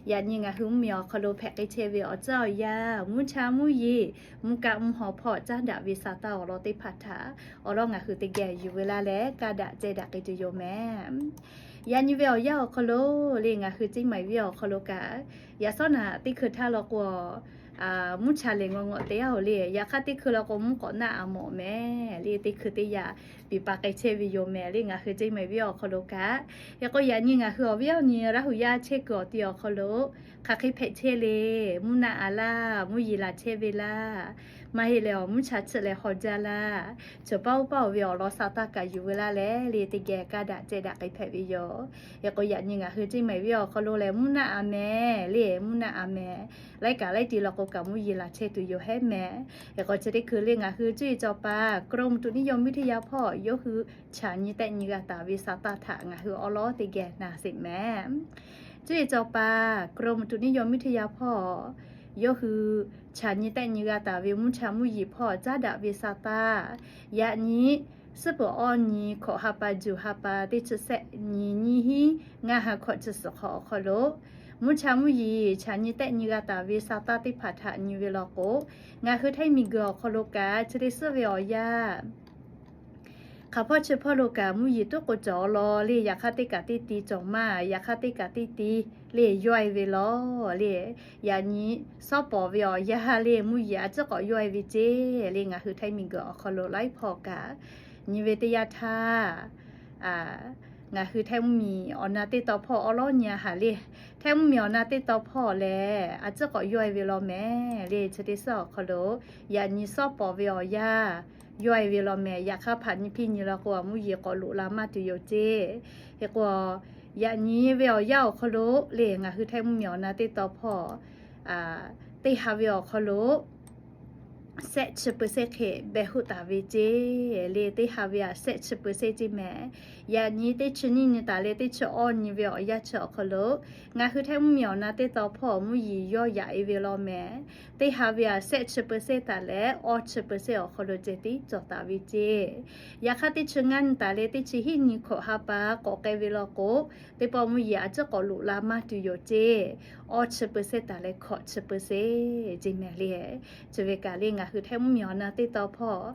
Yaꞈ nyi ngaˬ hui mvuhˇmiˬ awˬ hk'aw lo hpehꞈ k'ai chehˇ ve awˬ tcuhˉ awˬ yanˇ, mvuhˇ cha mvuhˇ yeˬ, mvuhˇ kaˆ mvuhˇ haw hpawˇ caˉ daꞈ ve sa taˇ awˬ lawn teˇ hpaˍ htaꞈ awˬ lawn ngaˬ hui teˇ geh yuˬ ve laˇ leh, kaˇ daꞈ ceh daꞈ k'ai tuˬ yoˬ mehˍ. Yaꞈ nyi ve awˬ yanˇ awˬ hk'aw lo le, ngaˬ hui Ceˇ maiˍ venˇ awˬ hk'aw lo kaꞈ, yaꞈ sawˉ naꞈ teˇ hkui htaˇ law k'o, mvuhˇ cha lehˬ ngawˬ ngawˬ te yaˇ oˬ le. Yaꞈ hk'aˇ teˇ hkui law k'o, mvuhˇ k'awꞈ naˆ a mawˬ mehˍ le. Teˇ hkui teˇ yaꞈ piˍ pa k'ai chehˇ ve yoˬ mehˍ le, ngaˬ hui Ceˇ maiˍ venˇ awˬ hk'aw lo kaꞈ. Hk'e k'o, yaꞈ nyi ngaˬ hui awˬ viˉ awˬ nyi Laˇ huˍ yaˇ chehˇ kuiˬ awˬ ti awˬ hk'aw lo hk'aˬ hk'e hpehꞈ chehˇ le. Mvuhˇ naˆ a laˇ, mvuhˇ yeˬ laˬ chehˇ ve laˇ, maˇ heˆ leh awˬ mvuhˇ cha chi leh haw jaˇ laˇ, chaw paˇ oˇ paˇ oˬ ve awˬ lawn sa taˇ kaꞈ yuˬ ve laˇ leh le, teˇ geh kaˇ daꞈ ceh daꞈ k'ai hpehꞈ ve yoˬ. Hk'e k'o, yaꞈ nyi ngaˬ hui Ceˇ maiˍ venˇ awˬ hk'aw lo lehˬ, mvuhˇ naˆ a mehˍ le, mvuhˇ naˆ a mehˍ. Laiˉ kaꞈ laiˉ ti law k'o kaꞈ, mvuhˇ yeˬ laˬ chehˇ tuˬ yoˬ hehˉ mehˍ. Hk'e k'o, chi teˇ hkui le ngaˬ hui cuˇ yiˍ cawˬ paˍ กรมอุตุนิยมวิทยา hpawˇ yawˇ hui chaꞈ nyi tehˆ nyi g'a taˍ ve sa taˇ htaꞈ ngaˬ hui awˉ lawˉ teˇ geh na sheˍ mehˍ. Cuˇ yiˍ cawˬ paˍ กรมอุตุนิยมวิทยา hpawˇ yawˇ hui chaꞈ nyi tehˆ nyi g'a taˍ ve mvuhˇ cha mvuhˇ yeˬ hpawˇ caˉ daꞈ ve sa taˇ, yaꞈ nyi suhˉ peuˬ awˇ nyi hkawꞈ ha pa juˬ ha pa teˇ chi sehˆ nyi nyiˇ hinˉ ngaˇ ha hkawꞈ chi suhˍ hk'awꞈ awˬ hk'aw lo, mvuhˇ cha mvuhˇ yeˬ chaꞈ nyi tehˆ nyi g'a taˍ ve sa taˇ teˇ hpaˍ htaꞈ nyi ve law k'o, ngaˬ hui htaiˇ miˬ guiˬ awˬ hk'aw lo kaꞈ chi te suhˉ ve awˬ yanˇ, hk'aˬ hpawˇ chi hpawˇ lo kaꞈ mvuhˇ yeˬ tuˉ k'o cawˬ law le. Yaꞈ hk'aˇ teˇ kaꞈ teˇ ti cawˬ maˇ, yaꞈ hk'aˇ teˇ kaꞈ teˇ ti le yawˇ e ve law le. Yaꞈ nyi sawˉ pawˍ ve awˬ yanˇ le, mvuhˇ yeˬ a ciˉ k'awꞈ yawˇ e ve ceˇ le. Ngaˬ hui htaiˇ miˬ guiˬ awˬ hk'aw lo laiˉ hpawˇ kaꞈ nyi ve teˇ yanˇ htaˇ, ngaˬ hui htaiˇ mvuhˇ miˬ awˬ na teˇ taw hpawˇ awˉ lawˉ nyi a haˍ le. Htaiˇ mvuhˇ miˬ awˬ na teˇ taw hpawˇ lehˬ, a ciˉ k'awꞈ yawˇ e ve law mehˍ le. Chi teˇ suhˉ awˬ hk'aw lo yaꞈ nyi sawˉ pawˍ ve awˬ yanˇ yawˇ e ve law mehˍ. Yaꞈ hk'aˇ hpaꞈ nyi piˇ nyi law k'o, mvuhˇ yeˬ k'awꞈ loꞈ la maˇ tuˬ yoˬ ceˇ. Hk'e k'o, yaꞈ nyi ve awˬ yanˇ awˬ hk'aw lo le, ngaˬ hui htaiˇ mvuhˇ miˬ awˬ na teˇ taw hpawˇ teˇ ha ve awˬ hk'aw lo sehˆ chi เปอร์เซ็นต์ hk'e behˬ hoˆ taˍ ve ceˇ le. Teˇ ha ve aꞈ sehˆ chi เปอร์เซ็นต์ ceˇ mehˍ. Yaꞈ nyi teˇ chi nyiˇ nyi taˍ leh teˇ chi awˇ nyi ve awˬ yanˇ chi awˬ hk'aw lo, ngaˬ hui htaiˇ mvuhˇ miˬ awˬ na teˇ taw hpawˇ mvuhˇ yeˬ yawˇ yaꞈ e ve law mehˍ. Teˇ ha ve aꞈ sehˆ chi เปอร์เซ็นต์ taˍ leh awˇ chi เปอร์เซ็นต์ awˬ hk'aw lo ceh tiˉ cawˬ taˍ ve ceˇ. Yaꞈ hk'aˇ teˇ chi ngaˇ nyi taˍ leh teˇ chi hiˉ nyi hkawꞈ ha pa k'awꞈ k'ai ve law k'o, teˇ pawˆ mvuhˇ yeˬ a ciˉ k'awꞈ loꞈ la maˇ tuˬ yoˬ ceˇ. Awˇ chi เปอร์เซ็นต์ taˍ leh hkawꞈ chi เปอร์เซ็นต์ ceˇ mehˍ le. Chi ve kaꞈ le, ngaˬ hui htaiˇ mvuhˇ miˬ awˬ na teˇ taw hpawˇ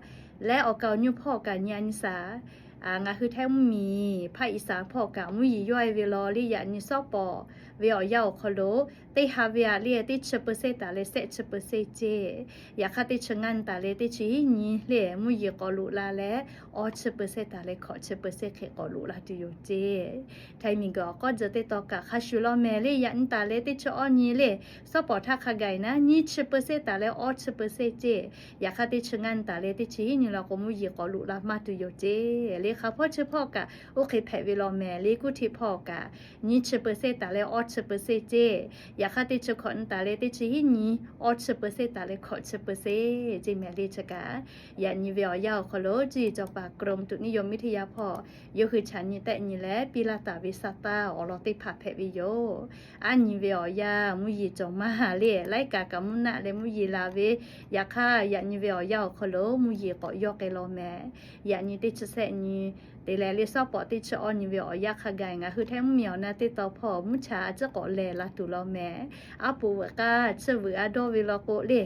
leh awˬ kaˍ awˬ nyi hpawˇ kaꞈ nyi a nyi shaˍ. Ngaˬ hui htaiˇ mvuhˇ miˬ hpaˇ iˍ saˍ hpawˇ kaꞈ mvuhˇ yeˬ yawˇ e ve law le. Yaꞈ nyi sawˉ pawˍ ve awˬ yanˇ awˬ hk'aw lo, teˇ ha ve aꞈ le teˇ chi เปอร์เซ็นต์ taˍ leh sehˆ chi เปอร์เซ็นต์ ceˇ. Yaꞈ hk'aˇ teˇ chi ngaˇ nyi taˍ leh teˇ chi hiˉ nyi le mvuhˇ yeˬ k'awꞈ loꞈ la leh, awˇ chi เปอร์เซ็นต์ taˍ leh hkawꞈ chi เปอร์เซ็นต์ hk'e k'awꞈ loꞈ la tuˬ yoˬ ceˇ. Htaiˇ miˬ guiˬ awˬ k'awˇ tcuh teˇ taw kaꞈ hk'a shuˍ law mehˍ le. Yaꞈ nyi taˍ leh teˇ chi awˇ nyi le, sawˉ pawˍ htaˇ hk'a gaˬ naˉ nyiˇ chi เปอร์เซ็นต์ taˍ leh awˇ chi เปอร์เซ็นต์ ceˇ. Yaꞈ hk'aˇ teˇ chi ngaˇ nyi taˍ leh teˇ chi hiˉ nyi law k'o, mvuhˇ yeˬ k'awꞈ loꞈ la maˇ tuˬ yoˬ ceˇ le. Hk'aˬ hpawˇ chi hpawˇ kaꞈ oˇ hk'e hpehꞈ ve law mehˍ le. Kuˇ htiˆ hpawˇ kaꞈ nyiˇ chi เปอร์เซ็นต์ taˍ leh awˇ chi เปอร์เซ็นต์ ceˇ. Yaꞈ hk'aˇ teˇ chi hkawꞈ nyi taˍ leh teˇ chi hiˉ nyi awˇ chi เปอร์เซ็นต์ taˍ leh hkawꞈ chi เปอร์เซ็นต์ ceˇ mehˍ le. Chi kaꞈ yaꞈ nyi ve awˬ yanˇ awˬ hk'aw lo cuˇ yiˍ cawˬ paˍ กรมอุตุนิยมวิทยา hpawˇ yawˇ hui chaꞈ nyi tehˆ nyi leh piˇ laˇ taˍ ve sa taˇ awˬ lawn teˇ hpaˍ hpehꞈ ve yoˬ. Aˉ nyi ve awˬ yanˇ mvuhˇ yeˬ cawˬ maˇ le. Laiˉ kaꞈ kaꞈ mvuhˇ naˆ leh mvuhˇ yeˬ la ve, yaꞈ hk'aˇ yaꞈ nyi ve awˬ yanˇ awˬ hk'aw lo mvuhˇ yeˬ k'awꞈ yawˇ k'ai law mehˍ. Yaꞈ nyi teˇ chi sehˆ nyi te leh le sawˉ pawˍ teˇ chi awˇ nyi ve awˬ yanˇ hk'a gaˬ ngaˬ hui htaiˇ mvuhˇ miˬ awˬ na teˇ taw hpawˇ mvuhˇ cha a ciˉ k'awꞈ lehˬ la tuˬ law mehˍ. Aˉ poꞈ veuꞈ k'aˇ chi veuꞈ a dawˇ ve law k'o le,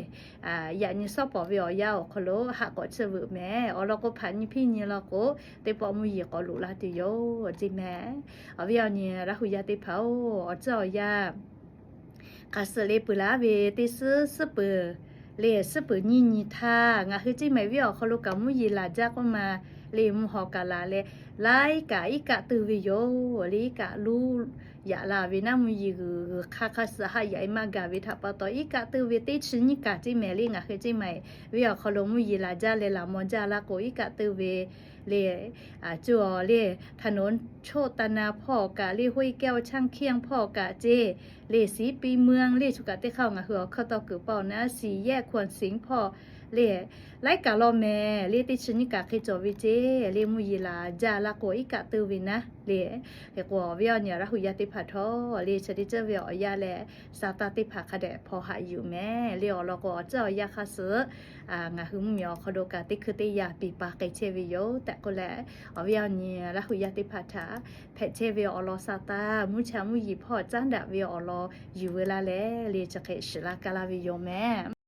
yaꞈ nyi sawˉ pawˍ ve awˬ yanˇ awˬ hk'aw lo haꞈ k'awꞈ chi veuꞈ mehˍ. Awˬ lawn k'o, hpaꞈ nyi piˇ nyi law k'o, teˇ pawˆ mvuhˇ yeˬ k'awꞈ loꞈ la tuˬ yoˬ ceˇ mehˍ. Awˬ viˉ awˬ nyi Laˇ huˍ yaˇ teˇ hpaˍ-oˬ, awˬ tcuhˉ awˬ yanˇ hk'aˬ suhˍ le peuˬ laˇ ve teˇ suhˉ suhˉ peuˬ le, suhˉ peuˬ nyiˇ nyi htaˇ ngaˬ hui Ceˇ mehˍ venˇ awˬ hk'aw lo kaꞈ mvuhˇ yeˬ laˬ jaˇ k'oˆ ma le, mvuhˇ haw kaꞈ laˬ leh, laiˉ kaꞈ iˉ kaˆ teuˇ ve yoˬ le. Iˉ kaˆ luˇ yaꞈ la ve naˉ mvuhˇ yeˬ g'uiˬ g'uiˬ hk'aˇ hk'aˇ suhˍ haˆ yaꞈ e maˇ gaˬ ve htaꞈ pa taw, iˉ kaˆ teuˇ ve teˇ chi nyiˇ kaꞈ Ceˇ mehˍ le, ngaˬ hui Ceˇ mehˍ venˇ awˬ hk'aw lo mvuhˇ yeˬ laˬ jaˇ leh laˬ maw jaˇ laˇ k'o, iˉ kaˆ teuˇ ve le, cuˇ awˬ le, ถนนโชตนา hpawˇ kaꞈ le, ห้วยแก้ว ช่างเขี้ยง hpawˇ kaꞈ ceˇ le, ศรีปีเมือง le, choˬ kaꞈ teˇ hk'aˇ ngaˬ hui awˬ hkawˇ tawˇ kuiˬ pawˆ naˉ สี่แยกขวัญสิงห์ hpawˇ le, laiˉ kaꞈ law mehˍ le, teˇ chi nyiˇ kaꞈ hk'e cawˬ ve ceˇ le, mvuhˇ yeˬ laˬ jaˇ laˇ k'o iˉ kaˆ teuˇ ve naˉ le. Hk'e k'o awˬ viˉ awˬ nyi Laˇ huˍ yaˇ teˇ hpaˍ htawˇ le chi teˇ ceuˬ ve awˬ yanˇ leh, sa taˇ teˇ hpaˍ hk'a dehꞈ hpaw haꞈ yuˬ mehˍ le. Awˬ lawn k'o awˬ ceuˬ awˬ yanˇ hk'aˇ suh ngaˬ hui mvuhˇ miˬ awˬ hk'aw lo kaꞈ teˇ hkui teˇ yanˇ piˍ pa k'ai chehˇ ve yoˬ tehꞈ k'oˆ leh, awˬ viˉ awˬ nyi Laˇ huˍ yaˇ teˇ hpaˍ htaꞈ hpehꞈ chehˇ ve awˬ lawn sa taˇ mvuhˇ cha mvuhˇ yeˬ hpawˇ caˉ daꞈ ve awˬ lawn yuˬ veu laˇ leh le chi hk'e shiˍ laˇ kaˇ laˇ ve yoˬ mehˍ.